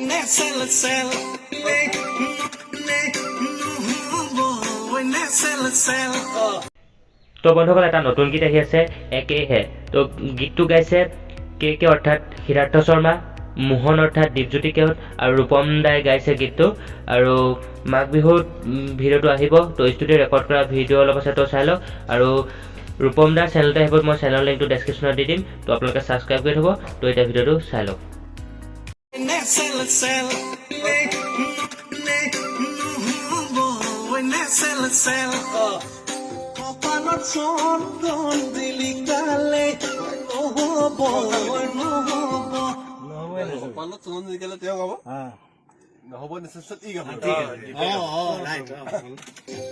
Nestle cell লে লে নহ'ব নেচেল চেল। তো বন্ধুসকল, এটা নতুন গীত আহি আছে একেহে। তো গীতটো গাইছে কে কে অৰ্থাৎ সিদ্ধাৰ্থ শৰ্মা, মোহন অৰ্থাৎ দীপজ্যোতি কেওট আৰু ৰূপম দাই গাইছে গীতটো। আৰু মাঘ বিহুত ভিডিঅ'টো আহিব। তো ষ্টুডিঅ' ৰেকৰ্ড কৰা ভিডিঅ' অলপ আছে, তো চাই লওক। আৰু ৰূপম দাৰ চেনেলতে আহিব, মই চেনেলৰ লিংকটো ডেছক্ৰিপশ্যনত দি দিম। তো আপোনালোকে ছাবস্ক্ৰাইব কৰি থ'ব। তো এতিয়া ভিডিঅ'টো চাই লওক। নেচেল চেল লে লে নহ'ব নেচেল চেল। কপালত চন্দন জিলিকালে নহ'ব, নহ'ব। কপালত চন্দন জিলিকালে তেওঁ গাব, নহ'ব নিশ্চয় ই গাব। অ, ৰাইট।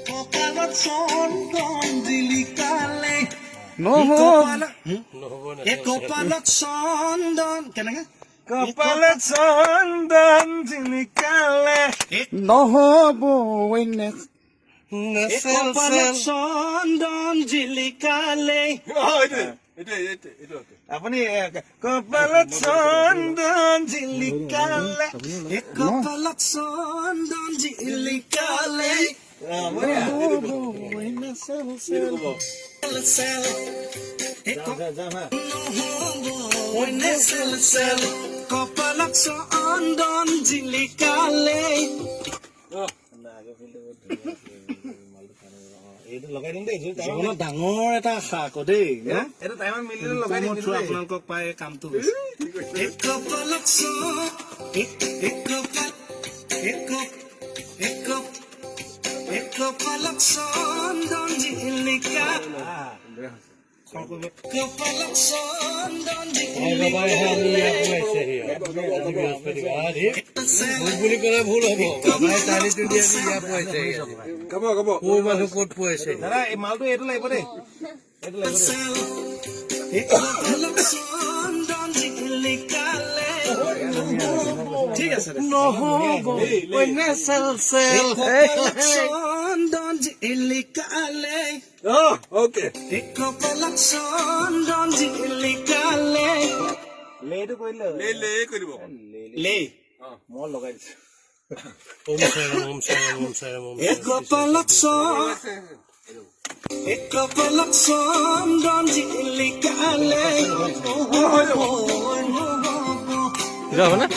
কপালত চন্দন জিলিকালে নহ'ব। এই কপালত চন্দন কেনেকে? কপালত চন্দন জিলিকালে নহ'ব। এই কপালত চন্দন জিলিকালে। এইটোৱে এইটোৱে এইটো অ'কে। আপুনি কপালত চন্দন জিলিকালে। এই কপালত চন্দন জিলিকালে এইটো ক'ব। চেল এই নহ'ব নেচেল চেল। কপালত চন্দন জিলিকালে। এইটো লগাই দিম দেই। জীৱনত ডাঙৰ এটা আশা আকৌ দেই না? এইটো টাইমত মিলিলে লগাই দিম। ৰূপমৰ থ্ৰু আপোনালোকক পাই কামটো হৈছে। এক কপালত এক এক কপাল এক এক এক কপালত চন্দন জিলিকা কপালত চন্দন জিলিকালে। বুলি ক'লে ভুল হ'ব। বাবাই টানিটো দি আনি ইয়াত পোৱাইছে। গাব গাব। ক'ৰ মানুহ ক'ত পোৱাইছে? দাদা, এই মালটো এইটো লাগিব দেই, এইটো লাগিব দেই। এক কপালত চন্দন জিলিকালে। ঠিক আছে। নহ'ব নেচেল চেল। চন্দন জিলিকালে। অ'কে। এক কপালত চন্দন জিলিকালে। লেটো কৰিলে। লে লে কৰি দিব। লে। মই লগাই দিছো। ওম চাইৰাম, ওম চাইৰাম, ওম চাইৰাম, ওম। এক কপালত এক কপালত চন্দন জিলিকালে নহ'ব। হ'বনে?